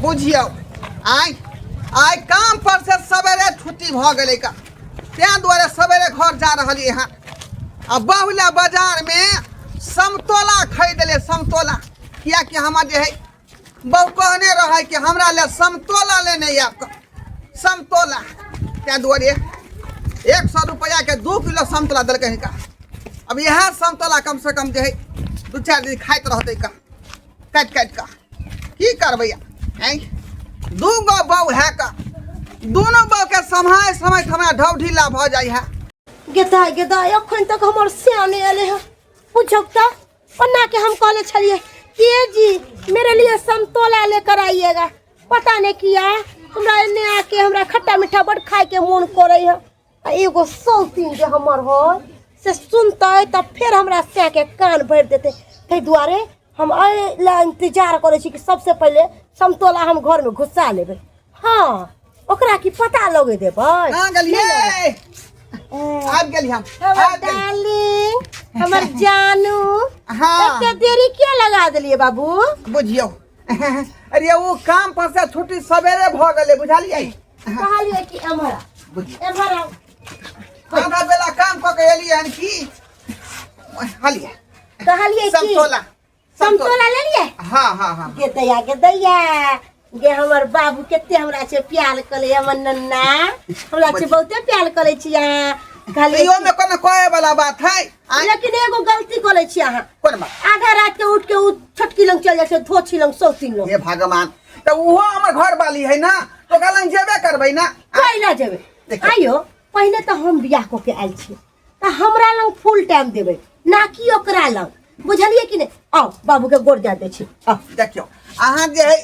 बुझियौ आइ आइ काम पर से सवेरे छुट्टी भऽ गेलै का ताहि दुआरे सवेरे घर जा रहलियै हँ आ बहुला बाजारमे समतोला खरीदले समतोला किएकि हमर जे है बहु कहने रहै कि हमरा ले समतोला लेने आयब समतोला ताहि दुआरे 100 रुपैआके 2 किलो समतोला देलकै का। अब इएह समतोला कम से कम जे है 2-4 दिन खाइत रहतै का काटि काटि कऽ। की करबै आँय, 2 गो बहू है का, दुनू बहू के समय समय हमरा ढौ ढीला भऽ जाइ है। गेदाय गेदाय, अखन तक हमर सिया नहि एलै हँ। पूछब तऽ ओना के हम कहले छलिए कि "ए जी, मेरे लिए समतोला लेकर आइएगा।" पता नहीं किया हमरा एने आके हमरा खट्टा मीठा बड़ खाए के मोन करे है। आ एगो सौतीन जे हमर है से सुनतै तऽ फेर हमरा सैया के कान भरि देतै। ताहि दुआरे हम एहि लए इंतजार करै छी कि सबसे पहिले समतोला हम घरमे घुसा लेबै। हाँ, ओकरा की पता लगे देबै? कहाँ गेलियै? आबि गेली हम। हमर आबि गेली। डार्लिंग, हमर जानू। हाँ। एते देरी किया लगा देलिए बाबू? बुझियौ, अरे ओ काम पर से छुट्टी सवेरे भऽ गेलै, बुझलियै? कहलिए कि एम्हर आ। बुझियौ। एम्हर आउ। आधा बेला काम कऽ के एलियै हन की हलियै। कहलिए कि समतोला। समतोला लेलिए? हाँ। गे दैया, गे दैया, गे हमर बाबू, कते हमरा से प्यार करे हमर नन्ना। हमरा से बहुते प्यार करे छी अहाँ। कहलिए इहो में कोनो कहे वाला बात है आँय? लेकिन एगो गलती करे छी अहाँ। कोन बात? आधा रात के उठ के उ छोटकी लंग चल जाइ छै, धोछी लंग, सौतीन लंग। हे भगवान, तऽ ओहो हमर घर वाली है ना, तो ओकरा लग जेबे करबै ना। कैला जेबै? देखियौ। आइयो पहिने तऽ हम बियाह कऽ के आयल छी तऽ हमरा लग फुल टाइम देबै, ना कि ओकरा लग। बुझलियै कि नहि? आउ, बाबू के गोर जा दै छी, आउ। देखियौ, अहाँ जे है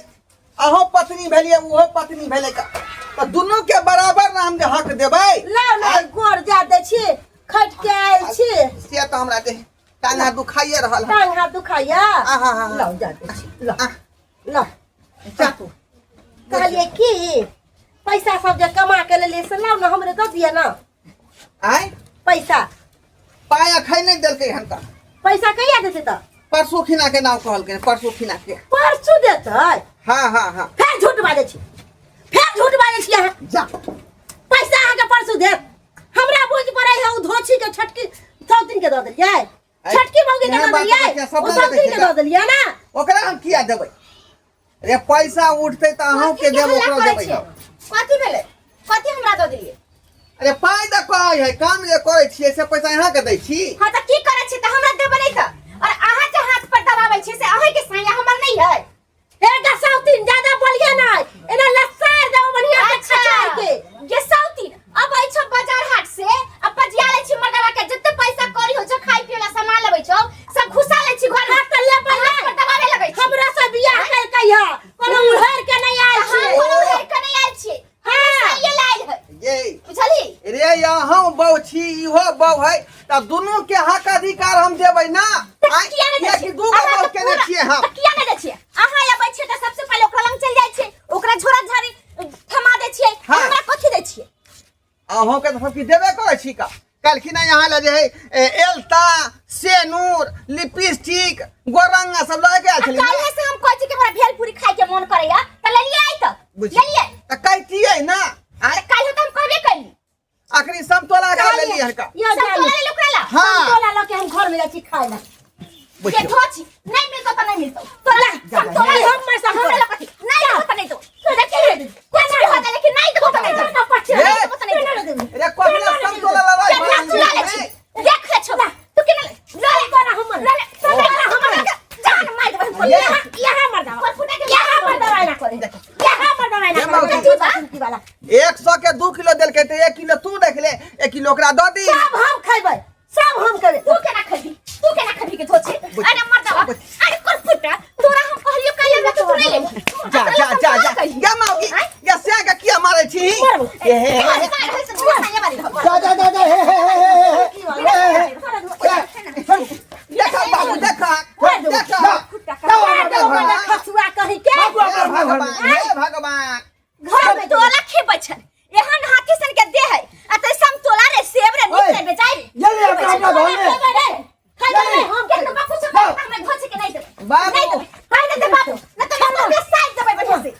अहो पत्नी भेलियै, ओहो पत्नी भेलै का, तऽ दुनू के बराबर ना हम जे हक देबै। लाउ ने, गोर जा दै छी, खटि के आयल छी। से तऽ हमरा जे टांग हाथ दुखाइए रहल है। टांग हाथ दुखाइया? आहा, हा, हा। लाउ, जा दै छी, लाउ। आह, लाउ। जा तू। कहलियै कि पैसा सब जे कमा के लेलियै से लाउ ने, हमरे दऽ दिअ ने। आँय? पैसा। पाइ अखन नहि देलकै हन तऽ। पैसा कहिया देतै तऽ? परसू खिना के नाम कहलकै, परसू खिना के। परसू देतै? हाँ। फेर झूठ बाजै छी, फेर झूठ बाजै छी अहाँ। जा। पैसा अहाँके परसू देत? हमरा बुझ पड़ै है ओ धोछी के छोटकी सौतीन के दऽ देलियै, छोटकी मौगी के एहन दऽ बात देलियै। देखिए, सब ओ दऽ सौतीन के देतै। दऽ देलियै ना? ओकरा हम किया देबै रे? पैसा उठतै तऽ अहूँ के देब, ओकरो देबै हम। कथी भेलै? कथी हमरा दऽ देलियै? अरे पाइ तऽ कहै है, काम जे करै छियै से पैसा अहाँके दै छी। हाँ, तऽ की करै छी तऽ हमरा देबै नहि तऽ? और अहाँ जे हाथ पर दबाबै छी से अहीं के साया, हमर नहीं है। हे गा सौतीन, ज्यादा बोलिए ना, एना लसार देबो बढ़िया से खचार के। गे सौतीन, अब आई छौ बाजार हाट से अब पजिया लै छी मर्दवा के, जते पैसा कौड़ी होइ छौ, खाइ पिए ला सामान लेबै छौ, सब घुसा लै छी घर में। हाँ, तऽ लेबै हाथ नहि। पर दबावे लगै छी। हमरा से बियाह केलकै है, कोनो उड़हर के नहीं आयल हम छी। कोनो उड़हर के नहीं आयल छियै। हाँ। साइये लायल है। ये बुझली? रे, अहूँ बहु छी, इहो बहु है, तऽ दुनू के हक अधिकार हम देबै ना। तऽ आँय, किया नहि दै कियाकि छियै? 2 गो अहाँ बहु तऽ केने पूरा- छियै हम। तऽ किया नहि दै छियै? अहाँ अबै छियै तऽ सबसे पहिले ओकरा लग चलि जाइ छियै, ओकरा झोरा झाड़ी थमा दै छियै। हाँ। हमरा कथी दै छियै? अहूँके तऽ सब किछु देबे करै छी का। काल्हिखिना यहाँ लए जे है एलता सेनूर लिपस्टिक गोरंगा सब लए के आयल छलियै ना? काल्हे से हम कहै छी कि हमरा भेलपूरी खाय के मन करैया, तऽ लेलियै आइ तक? बुझि लेलियै? तऽ कहितियै ना आँय? तऽ काल्हि तऽ हम कहबे कैली। अखनी समतोला खा लेलियै हन का। यो सब जानी। तोला लेली ओकरा ला। हाँ। समतोला लऽ के हम घर में जाइ छी खाय ला। के बुझियौ। धोची नहीं मिलतो तऽ नहीं मिलतो तोरा। जा, सब तोरा जा। हम मर सब हमरा ला कथी नहीं देबो तऽ नहीं देबो। देखिए, कुछ भी हो जाए, लेकिन नहीं देबो तऽ नहीं देबो। ए, नहीं देबो तऽ नहीं देबो। रे कपिला समतोला लड़ाई केतना चुरा ले छी, देख ले छौ तू केना ले ले तोरा हमर ले ले तोरा हमर जान मार देबो हम। ये। यहाँ यहाँ मर दवा, फुटा के यहाँ मर दवाई ना करे, यहाँ मर दवाई ना ये करे। मौगी। बासुकी वाला। 100 के 2 किलो देलकै तऽ 1 किलो तू देख ले, 1 किलो ओकरा दऽ दी। सब हम खेबै, सब हम खेबै। तू केना खेबी? तू केना खेबी के धोछी? अरे मर्दवा, अरे कुरफुटा, तोरा हम कहलियो कहियो में तू नहीं लेबी। जा जा जा जा, गे मौगी गे, से के किया मारै छी? हे हे हे हे। जा जा जा जा, हे हे हे हे हे हे। देखा बाबू, देखा देखा। खसुआ कहीं के। हे भगवान, हे भगवान। घर में तोला खेबै छल, एहन हाथी सन के देह है आ तै समतोला रे, सेब रे, नीक रे, बेचारी। ये ले अपना अपना घर में। खेबै रे, खेबै रे, हम के बापू से हमरा धोछी के नहीं देबै। बाबू। नहीं देबै, कहि देते बाबू, न त बाबू के साइड देबै बढ़िया से।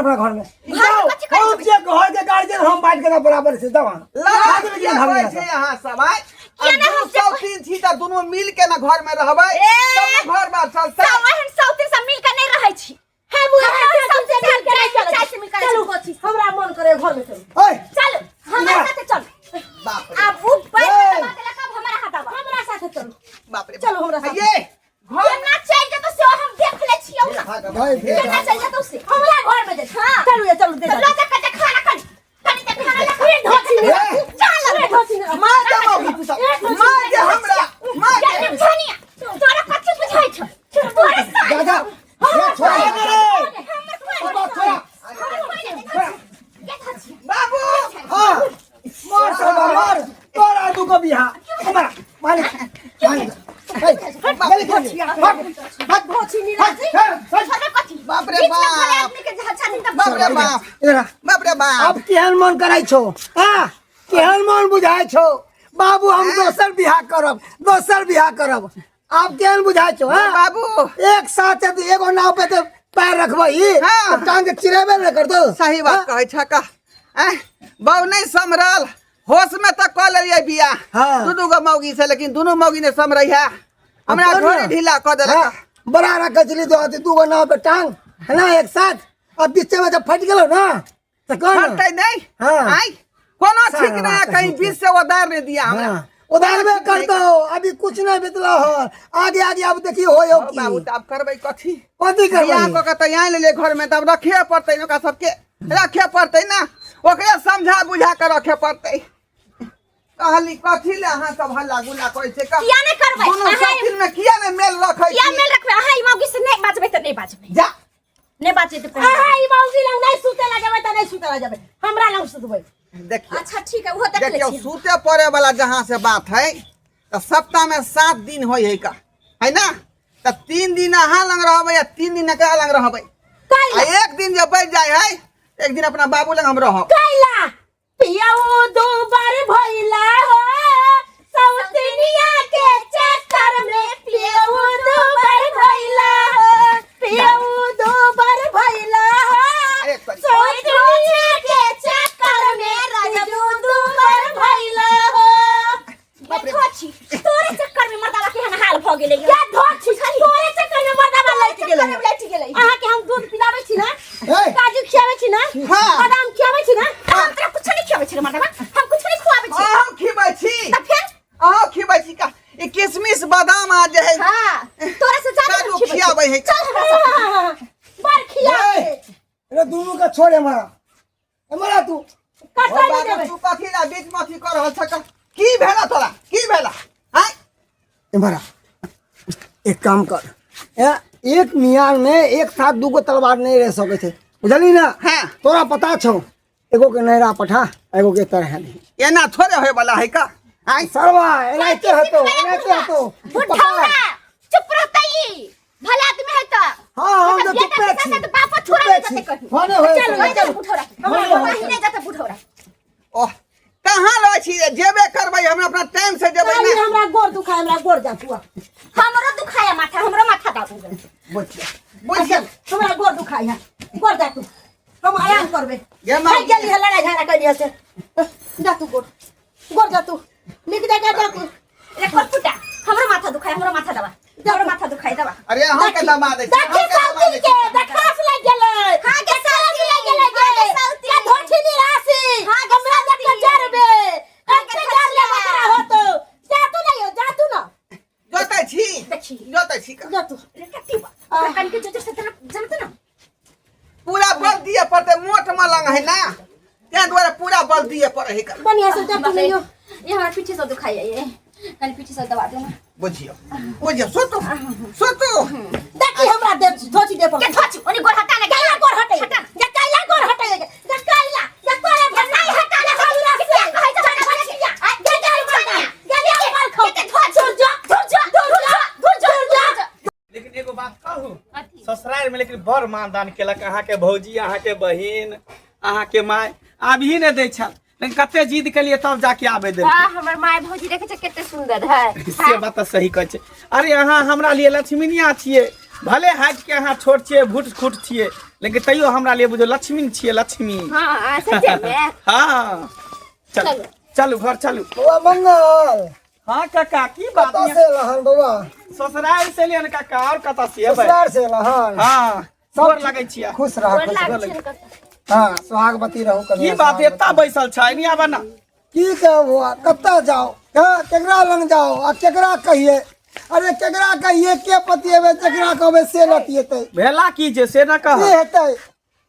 अपना घर में घर में जाओ कथी करै हम जेबै? जे घर के गार्जियन हम बांट के बराबर से जाओ अहाँ। लड़ाई भागि किया भागि करै यहाँ छै से। अहाँ सब आइ किया आ ने हम दू सौ तीन छी तऽ दुनू मिल के ना घर में रहबै ए! तब ने घर बार चलतै सब एहन सौतीन सब मिल के नहीं रहै छी हम हम सब से मिल के रहै छी, चाय से मिल के रहै चलू छी। हमरा मन करे घर में चलू ओए चल हमरा साथे चल बाप रे आब उ पैर ए! दबा देलक अब हमरा हाथ आबा हमरा साथे चलू बाप रे चलू हमरा साथे। ये घर केना चलि जेतौ से हम देख ले छियौ ना भाई केना चलि जेतौ से हमरा घर में दे हाँ। चलू ये चलू दे तो लऽ जा कते खाना कनी कनी ते खाना लऽ ए धोची ने ए! चल ए धोची ने मार दे मौगी तू सब मार दे हमरा मार दे ये धनिया तोरा कथी बुझाइ छौ तोरा जा जा ये छोड़ा रे हमर छोड़ा हमर ये धचिया बाबू हाँ मार साला मार तोरा दुगो बिहा हमारा मालिक मालिक ए, मालिक भाग भाग धोची ने भाग भाग छोड़बे कथी बाप रे बीच में बाप। खड़े आदमी के छाती तक बाप रे बाप इधर आ। बाप रे बाप अब केहन मन करै छौ हाँ केहन मन बुझाइ छौ बाबू हम दोसर बियाह करब दोसर बियाह करब आब केहन बुझाइ छौ हाँ बाबू एक साथ यदि एगो नाव पे तो पैर रखबही हाँ। तो टांग के चिरेबे न करतो सही बात कहै छ का ऐं बाबू नहीं समरल होश में तऽ कऽ लेलियै बियाह हाँ। दू दू गो मौगी से लेकिन दुनू मौगी ने समरै है हमरा अब ढोरी ढीला कऽ देलक हाँ, बड़ा रखे छली तो अथी दूगो नाव पे टांग है ना एक साथ अब बीचे में जब फट गेलो ना तो कौन फटतै नहीं हाँ। आइ कोनो सारा ठीक नहीं है बात कहीं सही बीच से उधार नहीं दिया हमरा हाँ, उधार में कर दो अभी कुछ नहीं बितला हो आगे आगे अब देखिए हो हो हौ बाबू की तऽ आब करबै कथी कथी बियाह करबै कऽ के तऽ यहाँ लेलियै घर में तब रखे पड़तै ने ओकरा सबके रखे पड़तै ने ओकरे समझा बुझा के रखे पड़तै कहली कथी ले अहाँ सब हल्ला गुल्ला करै छै किया नहि करबै? दुनू अहाँ- साथी में किया ने मेल रखै किया छी मेल रखबै अहाँ ई मौगी से नहि बाजबै तऽ नहि बाजबै जा नहि बाजबै तऽ अहाँ ई मौगी लग नहीं सुते ला जेबै तऽ नहीं सुते ला जेबै हमरा लग सुतबै देखियौ अच्छा ठीक है ओहो देख लै देखियौ छियै सूते पड़े वाला जहाँ से बात है तऽ सप्ताह में 7 दिन होइ है का है ना तऽ 3 दिन अहाँ लग रहबै आ 3 दिन एकरा लग रहबै आ कैला एक दिन जे बचि जाइ है एक दिन अपना बाबू लग हम रहब कैला पियाऊ दू बार भइला हो सौतनिया के चक्कर में पियाऊ दू बार भइला हो पियाऊ दू बार भइला हो अरे तोरी। सौतनिया के चक्कर में राजू दू बार भइला हो बाप रे। छी तोरे चक्कर में मर्दावा के हन हाल भ गेलै क्या धोत छी तोरे चक्कर में मर्दावा लैट गेलै लैट गेलै अहाँ के हम दूध पिलाबै छी ना ए। काजू खियाबै छी ना हाँ। बादाम खियाबै छी ना हम तोरा कुछ नहीं खियाबै छी रे मर्दावा हम कुछ नहीं खुआबै छी अहाँ खिबै छी त फेर अहाँ खिबै छी का ई किशमिश बादाम आ जे है हां तोरा से ज्यादा काजू हम खियाबै खियाबै है चल हमरा साथ बड़ खियाबै अरे दुनू के छोड़ हमारा हमारा तू ओ कतऽ नहि बाबू देबै तू कथी ला बीच में अथी कर रहल छ की भेला तोरा की भेला आय हमारा एक काम कर ए, एक मियार में एक साथ दूगो तलवार नहीं रह सके थे बुझली ना हाँ। तोरा पता छौ एगो के नैरा पठा एगो के तरह नहीं एना थोड़े होय वाला है का आय सरवा एनाहिते हेतौ एनाहिते हेतौ बुढ़ौरा चुप रहतै ई भला आदमी है त हाँ हम तो बेटा चुप्पे के छी साथ बापो छोड़ा चुप्पे नहीं छी जते कहीं होने होए चल चल चल बुढ़ौरा हमरा हमरा बाबा नहीं जते बुढ़ौरा ओह कहाँ रहै छी जेबे करबै हमरा अपना टाइम से जेबै काली ने हमरा गोर दुखाय हमरा गोर जा पुआ हमरो दुखाया माथा हमरो माथा दाबू बुझिया बुझिया हमरा गोर दुखाय है गोर जा तू हम आराम करबे गे माँ। खाइ गेली है लड़ाई झगड़ा कैली से जा तू गोर गोर जा तू निक जगह जा तू रे फुटा हमरो माथा दुखाय हमरो माथा दबा हमरो माथा दुखाय दबा अरे अहाँ के दबा दै छी देखी अहाँ के दबा साउतिन दै के छी। देखास लग गेलै हाँ गे देखास लग गेलै हाँ गे गे साउतिन। के धोछी निरासी हाँ गे हमरा देख के साउतिन। जरबे हाँ गे एते जर ले धोछिया। बकरा होतो जा तू नहीं हो जा तू ना जोतै छी देखी। जोतै छी का जा तू रे कट्टी बा कन के जो से तना जनत ना पूरा बल दिए पड़तै मोट मलंग है ना ताहि दुआरे पूरा बल दिए पड़ै है का बढ़िया से जा तू नहीं हो ये हमारा पीछे से दुखाई है ये कल पीछे से दबा देना बुझियो बुझियो सोतो सोतो देखी हमरा दे धोची दे पर के धोची ओनी गोर हटा ना कैला गोर हटे हटा जा कैला गोर हटे जा कैला जा तोरे नहीं हटा ना हमरा से कहै छ हटा ना जा जा जा जा मार खाओ के धोची दूर जा दूर जा दूर जा दूर जा दूर जा लेकिन एगो बात कहू ससुराल में लेकिन बड़ मानदान केलक अहाँके भौजी अहाँके बहिन अहाँके माय आब ही नहि दै छल लेकिन कते जिद केलिए तब जाके आबे देलकै वाह हमर माय भौजी देखे छै कते सुंदर है से बात तऽ सही कहै छै अरे अहाँ हमरा लिए लक्ष्मीनिया छियै भले हाइट के अहाँ छोट छियै, भूट खूट छियै, लेकिन तैयो हमरा लिए बुझो लक्ष्मी छियै, लक्ष्मी। हाँ सच्चे में। हाँ चलू चलू घर चलू। बौआ मंगल। हाँ काका की बात? कतऽ से एलहन बौआ? ससुराल से लियन काका, और कतऽ से एबै? ससुराल से एलहन? हाँ। गोर लगै छियै। खुश रह, गोर खुश लागै रह। छियनि काका। हाँ सोहागवती रहू कनिया। की बात सोहागवती। एता बैसल छै? एनी आबऽ ना। की कहब बौआ, कतऽ जाओ, हाँ केकरा लग जाओ आ केकरा कहिए? अरे केकरा कहिए, के पतिएबै, जकरा कहबै से लतिएतै। भेला की जे से न कह। की हेतै,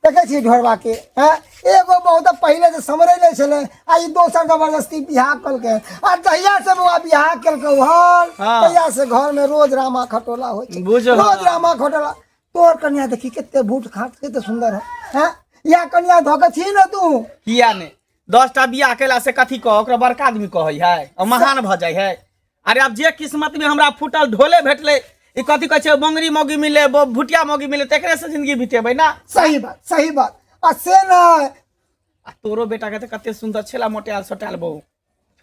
देखै छी ढोरबा के, हैं एगो बहुत पहिले से समरै नहि छलै आ ई दोसर जबरदस्ती बियाह केलकै आ जहिया से बौआ बियाह केलकै हन हाँ। तहिया से घर में रोज रामा खटोला होइ छै। बुझल। रोज रामा खटोला। तोर कनिया देखी कते बूट खाट कते सुंदर है, हैं या कनिया धऽ के छी ने तू? किया ने 10टा बियाह केला से कथी कह, ओकरा बड़का आदमी कहै है आ महान भऽ जाइ है। अरे आब जे किस्मत में हमरा फूटल ढोले भेटलै, ई कथी कहै छै, बोंगरी मौगी मिले, भुटिया मौगी मिले, तेकरे से जिंदगी बितेबै ना। सही बात, सही बात। आ से नहि आ तोरो बेटा के तऽ कते सुंदर छेला मोटायल सोटायल बहू,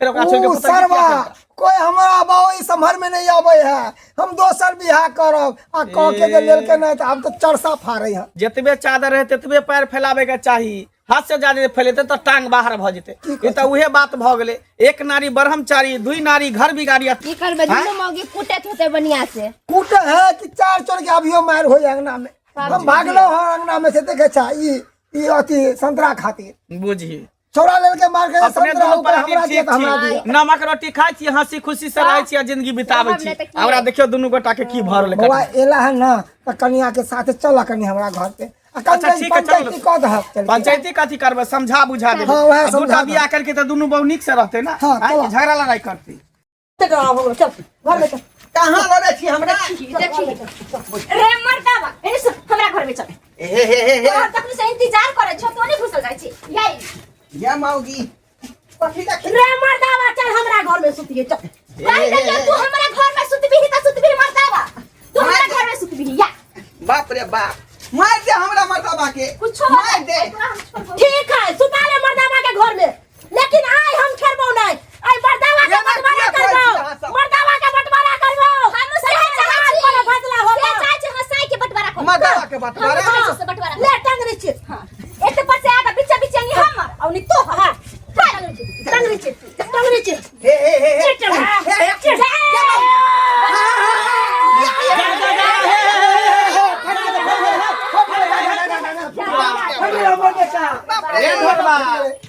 फेर ओकरा छोड़ि के ऊ पुतहु के सरवा किया करता? कोई हमरा बाबू ई समहर में नहीं आबै है, हम दोसर बियाह करब आ कह के जे लेलकै नहि तऽ आब तऽ चरसा फाड़ै है। जतबे चादर रहे ततबे पैर फैलावे के चाही, हाथ से ज्यादा फैलेते तऽ टांग बाहर भऽ जेतै। ई तऽ उहे बात भऽ गेलै, एक नारी ब्रह्मचारी, दुई नारी घर बिगाड़ी। की करबै, दुनू मौगी कुटैत होतै बढ़िया से। कूटे है कि चार चोर के अभियो मार हो अंगना में। हम भागलो हँ अंगना में से, देखे छा ई ई अथी संतरा खातिर बुझी छौड़ा लेलके मार के अपने संतरा दुनू ऊपर प्राणी हमरा दिया ठीक तऽ हमरा छी, दिया। नमक रोटी खाइ छी, हंसी खुशी से रहै छी आ जिंदगी बिताबै रहब छी। नहि तऽ की हमरा हेतै? देखियौ दुनू गोटा के की भऽ रहलै। बौआ एला है ना तऽ कनिया के साथे चल कनी हमरा घर पे आ अच्छा, ठीक है, चल। पंचायती कऽ दहक चल के। पंचायती कथी करबै, समझा बुझा देबै। हाँ, वएह आ दूटा समझा देबै। बियाह करके तऽ दुनू बहु नीक से रहतै ना। हाँ, आँय, चल। कि झगड़ा लड़ाई करतै? चल घर में चल। कहाँ लड़े छी हमरा? देखी रे मर्दावा, एने सुन, हमरा घर में चल। हे हे हे हे। तोहर तखनी से इंतजार करै छौ, तो नहीं घुसल जाइ छी याई। ये मौगी कथी देखी? रे मर्दावा चल हमरा घर में सुतिए चल। कहि दे तू हमरा घर में सुतबिही त सुतबिही मर्दावा, तू हमरा घर में सुतबिही या। बाप रे बाप, मार दे हमरा मर्दावा के। कुछो मार दे। ठीक है सुता ले मर्दावा के घर में, लेकिन आइ हम छोड़बो नहीं, आइ मर्दावा के ये बात बंटवारा किया कहै छी करबो। अहाँ सब? मर्दावा के बंटवारा करबो। हम से चाहै छी कोनो फैसला होता। से चाहै छी हंसाई के बंटवारा कर। मर्दावा के बंटवारा? हम चाहै छी से बंटवारा कर। ले टंगरी छी। हां, एक पर से आगा बीचे बीचे नहीं हमर और नहीं तो। हां टंगरी छी, टंगरी छी, टंगरी छी। हे हे हे हे। टंगरी हे हे। छी। रे ढोरबा,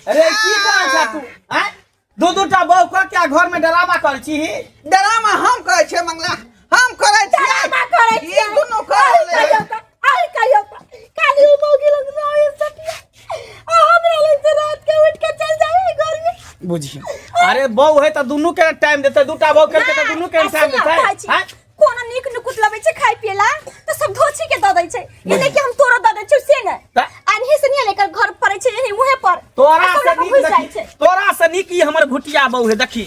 रे की करै छा तू? आँय, दू दूटा बहु कऽ के घर में डरामा करै छी? डरामा हम करै छियै मंगला, हम करै छियै। डरामा करै छियै। ई दुनू करै आइ कहियौ तऽ, आइ कहियौ तऽ, काली उ मौगी लग जाए सटिया आ हमरा लग से रात के उठ के चल जाए घर में। बुझी, अरे बहु है तऽ दुनू के टाइम देतै, दूटा बहु करके तऽ दुनू के टाइम देतै। आँय? कोनो नीक नुकुत लबै छै खाय पिए ला तऽ सब धोछी के दऽ दै छै, ये नहीं कि हम तोरो दऽ दै छियौ से नहि। तऽ? अनही से नहीं लेकर घर पड़ै छै यही मुहे पर तोरा आ सब से लऽ कऽ नीक घुसि जाइ देखी छै। तोरा से नीक ई हमर भुटिया बहु है। देखी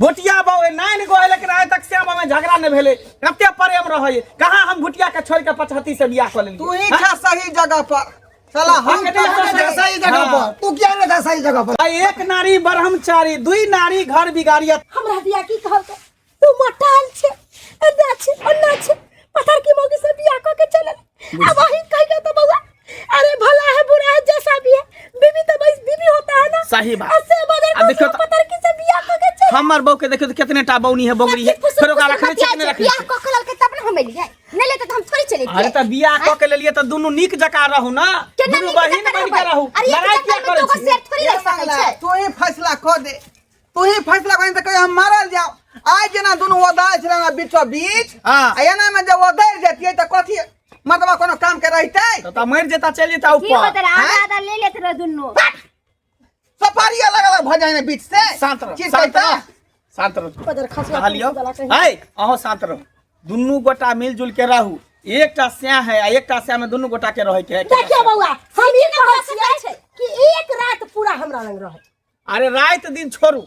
भुटिया बहु है, 9 गो है, लेकिन आइ तक श्यामा में झगड़ा नहीं भेलै, कते प्रेम रहै। कहाँ हम भुटिया के छोड़ के पचहती से बियाह कऽ लेलियै? तू ही छा सही जगह पर साला, हम हाँ, तो हाँ, था सही जगह पर, तू किया नहीं था सही जगह पर? आ एक नारी ब्रह्मचारी, दुई नारी घर बिगाड़िया। हमरा दिया की कहलकै, तू मोटाल छे, एना छे ओना छे, पत्थर की मौगी से बियाह कऽ के चलल। अब वही कह गया तो बउआ, अरे भला है बुरा है जैसा भी है, बीबी तो बस बीबी होता है ना। सही बात। आ से बगैर आ देखियो ककरो पत्थर की से बियाह कऽ के चलल। हमर बहू के देखियो तऽ केतने टा बौनी है, बौगरी है, फेर ओकरा रखने छै कि नहि रखने बियाह छै? कऽ के ललकै तब ने हम एलियै, नहि लेते तऽ हम थोड़ी चलि अरे तऽ बियाह कऽ के लेलियै तऽ दुनू नीक जकाँ रहू ना, केना दुनू नीक बहिन जकाँ बनि के रहबै? रहू। अरे एक लड़ाई किया चक्कर में करै दूगो छी? शेर थोड़ी ये रहि सकै मंगला, छै। तू ही फैसला कऽ दे, तू ही फैसला कऽ दे, कहियो हम मारल जाओ। आइ जेना दुनू ओदाय छलै ना बीचो बीच, हाँ। आ एना में जब ओदरि जतियै तऽ कथी मतलब कोनो काम के रहितै? तऽ मरि जेता, चलि जेता की ऊपर। होतै रे, आधा आँय? आधा ले लेत रह दुनू। सफारी अलग अलग भऽ जाइ ने बीच से। शांत रह, चीज शांत कहिता? रह, शांत रह। पदर खसुआ कहलियौ वाला कहीं। है, अहूँ शांत रहू, दुनू गोटा मिलजुल के रहू। एकटा स्या है आ एकटा स्या में दुनू गोटा के रहे के है। देखियो बउआ, हम ई कहै सकै छियै छै। कि एक रात पूरा हमरा लग रहे। अरे रात दिन छोड़ू,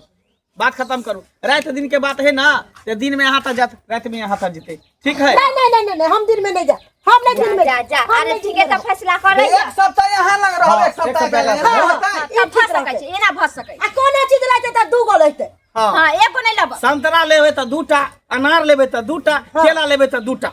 बात खत्म करू। रात दिन के बात है ना, ते दिन में यहाँ तक जात, रात में यहाँ तक जीते, ठीक है? नहीं नहीं नहीं नहीं, हम दिन में नहीं जा, हम नहीं दिन में जा जा। हम अरे नहीं ठीक दिन है में तऽ फैसला करै। एक सप्ताह यहाँ लग रहल, हाँ, एक सप्ताह एक सप्ताह गेलै। लग रहल। होतै? ई तब भऽ ठीक सकै रहतै। छै, एना भऽ सकै। आ कोनो चीज लेतै तऽ दू गो लेतै। हाँ। हाँ, एगो नहि लेब। संतरा लेबे तऽ दूटा, अनार लेबे तऽ दूटा, केला लेबे तऽ दूटा।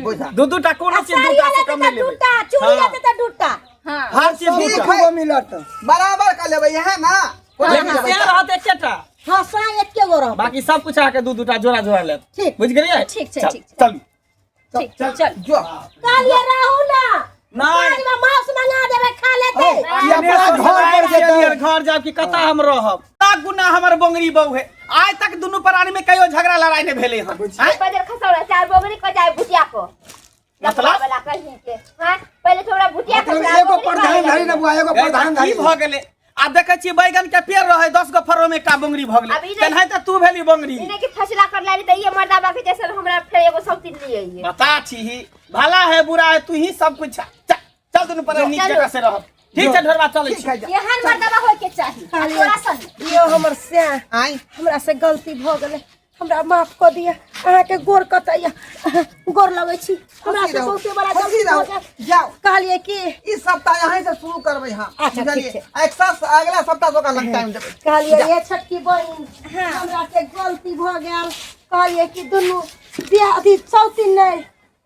बुझा दू दू टा कोनो चीज साड़ी दूटा से लेतै कम तऽ नहि लेबै। दूटा, चूड़ी हाँ। लेतै तऽ दूटा। हां हर चीज सब दूटा। दूगो मिलत। बराबर कऽ लेबै इएह ना? कोना लेकिन लेबै? से रहत एकेटा। हँ, साँय एके गो रहत। बाकी सब कुछ अहाँके दू दूटा जोड़ा जोड़ा लेत। ठीक। बुझि गेलियै? ठीक छै, चल, ठीक छै। चलू। ठीक, चल। जो। कहलियै रहू ना। नहि। साँझमे मांस मंगा देबै, खा लेतै। ई अपना घर पर जेतै। घर जाब कि कतऽ हम रहब? ता गुना हमर बोंगरी बहू है। आइ तक दुनू प्राणी में कहियो झगड़ा लड़ाई नहीं भेलै हन। आँय? बजर खसौड़ा चार बोगरी को जाए भुतिया को। मतलब? वाला कहीं के। हां, पहिले थोड़ा भुतिया मतलब खसौड़ा। एगो प्रधान धरी ने बुआ, एगो प्रधान की धरी। भऽ गेलै? आ देखै छियै बैगन के पेड़ रहै 10 गो फरो में एकटा बोंगरी भऽ गेलै। अब ई नहि- तेनाहिते तू भेली बोंगरी। इने के फैसला कर लाली त ये मर्दाबा के जैसे हमरा फेर एगो सौतीन लिए ये। बता छी भला है बुरा है तू ही सब कुछ। चल चल दुनू पर नीक चलू। जगह से रहब। ठीक छै ढोरबा, चलै ठीक छी। है, जा। एहन मर्दाबा होय के चाही। आ तोरा सन यौ हमर सैं, आँय? हमरा से गलती भऽ गेलै, हमरा माफ कऽ दिअ। अहाँके गोर कतैया, गोर लगै छी। हमरा खुशी से रहू, बहुते बड़ा खुशी गलती भऽ रहू। गेल। जाउ। कहलियै कि ई सप्ताह यहीं से शुरू करबै हम। अच्छा, ठीक बुझलियै? छै। एक सप्ताह, अगला सप्ताह से ओकरा लग टाइम देबै। कहलियै ये छोटकी बहिन, हमरा से गलती भऽ गेल। कहलियै कि दुनू बियाह अथी सौतीन नहि,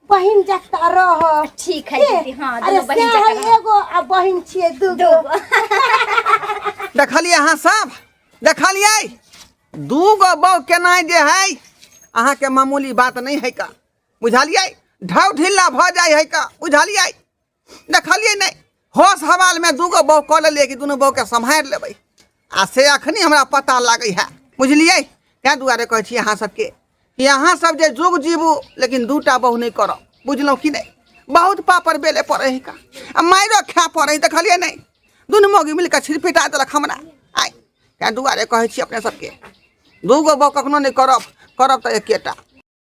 बहिन जकता रह। ठीक है के? दीदी, हाँ, अरे दुनू बहिन से जकाँ है रहब। एगो आ बहिन छियै दूगो। देखलियै अहाँ सब? देखलियै दू गो बहू केनाइ जे है अहाँके मामूली बात नहि है का, बुझलियै? ढाउ ढिल्ला भऽ जाइ है का, बुझलियै? देखलियै नहि, होश हवालमे दू गो बहू कऽ लेलियै कि दुनू बहूके सम्हारि लेबै, आ से अखनी हमरा पता लागै है, बुझलियै? ताहि दुआरे कहै छी अहाँ सबके कि अहाँ सब जे जुग जीबू लेकिन दूटा बहू नहि करब, बुझलहुँ कि नहि? बहुत पापड़ बेले पड़ै है का, आ मारियो खाय पड़ै है। देखलियै नहि, दुनू मौगी मिल कऽ छिड़पिटा देलक हमरा आइ। ताहि दुआरे कहै छी अपने सबके, दूगो बहू कखनो नहि करब, करब तऽ एकेटा।